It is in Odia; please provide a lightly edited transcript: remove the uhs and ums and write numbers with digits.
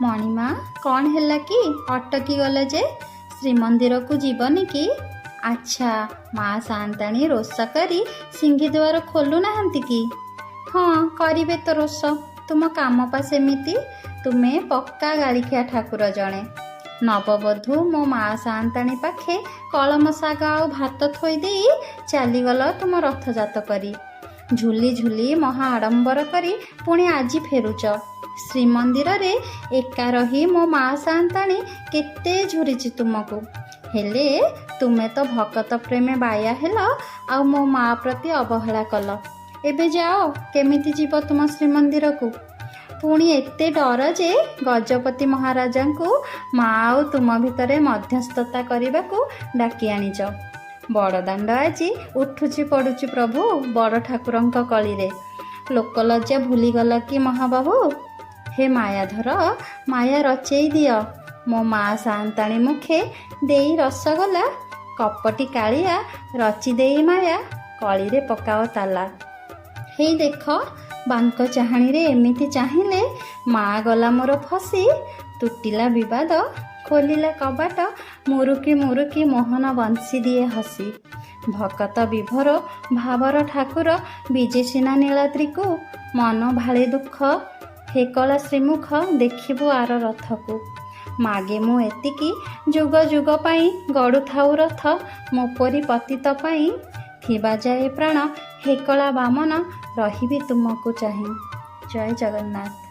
ମଣିମା, କ'ଣ ହେଲା କି ଅଟକି ଗଲ ଯେ? ଶ୍ରୀମନ୍ଦିରକୁ ଯିବନି କି? ଆଚ୍ଛା, ମା ସାଆନ୍ତାଣୀ ରୋଷ କରି ସିଂହଦ୍ୱାର ଖୋଲୁ ନାହାନ୍ତି କି? ହଁ, କରିବେ ତ ରୋଷ। ତୁମ କାମ ପା ସେମିତି। ତୁମେ ପକ୍କା ଗାଳିଖିଆ ଠାକୁର ଜଣେ। ନବବଧୂ ମୋ ମା ସାଆନ୍ତାଣୀ ପାଖେ କଳମ ଶାଗ ଆଉ ଭାତ ଥୋଇ ଦେଇ ଚାଲିଗଲ ତୁମ ରଥଯାତ କରି। ଝୁଲି ଝୁଲି ମହା ଆଡ଼ମ୍ବର କରି ପୁଣି ଆଜି ଫେରୁଛ। ଶ୍ରୀମନ୍ଦିରରେ ଏକା ରହି ମୋ ମା ସାଆନ୍ତାଣୀ କେତେ ଝୁରିଛି ତୁମକୁ। ହେଲେ ତୁମେ ତ ଭକତ ପ୍ରେମେ ବାୟା ହେଲ ଆଉ ମୋ ମା ପ୍ରତି ଅବହେଳା କଲ। ଏବେ ଯାଅ, କେମିତି ଯିବ ତୁମ ଶ୍ରୀମନ୍ଦିରକୁ? ପୁଣି ଏତେ ଡର ଯେ ଗଜପତି ମହାରାଜାଙ୍କୁ ମା ଆଉ ତୁମ ଭିତରେ ମଧ୍ୟସ୍ଥତା କରିବାକୁ ଡାକି ଆଣିଛ। ବଡ଼ଦାଣ୍ଡ ଆଜି ଉଠୁଛି ପଡ଼ୁଛି ପ୍ରଭୁ ବଡ଼ ଠାକୁରଙ୍କ କଳିରେ। ଲୋକଲଜ୍ଜା ଭୁଲିଗଲ କି ମହାବାହୁ? ହେ ମାୟାଧର, ମାୟା ରଚେଇ ଦିଅ। ମୋ ମା ସାଆନ୍ତାଣୀ ମୁଖେ ଦେଇ ରସଗୋଲା, କପଟି କାଳିଆ ରଚି ଦେଇ ମାୟା, କଳିରେ ପକାଅ ତାଲା। ହେଇ ଦେଖ, ବାଙ୍କ ଚାହାଣୀରେ ଏମିତି ଚାହିଁଲେ ମା ଗଲା ମୋର ଫସି। ତୁଟିଲା ବିବାଦ, ଖୋଲିଲା କବାଟ, ମୁରୁକି ମୁରୁକି ମୋହନ ବଂଶୀ ଦିଏ ହସି। ଭକତ ବିଭୋର ଭାବର ଠାକୁର ବିଜେ ସିନା ନୀଳାଦ୍ରିକୁ, ମନ ଭାଳେ ଦୁଃଖ। ହେ କଳା ଶ୍ରୀମୁଖ, ଦେଖିବୁ ଆର ରଥକୁ। ମାଗେ ମୁଁ ଏତିକି, ଯୁଗ ଯୁଗ ପାଇଁ ଗଡ଼ୁଥାଉ ରଥ ମୋ ପରି ପତିତ ପାଇଁ। ଥିବା ଯାଏ ପ୍ରାଣ, ହେ କଳା ବାମନ, ରହିବି ତୁମକୁ ଚାହିଁ। ଜୟ ଜଗନ୍ନାଥ।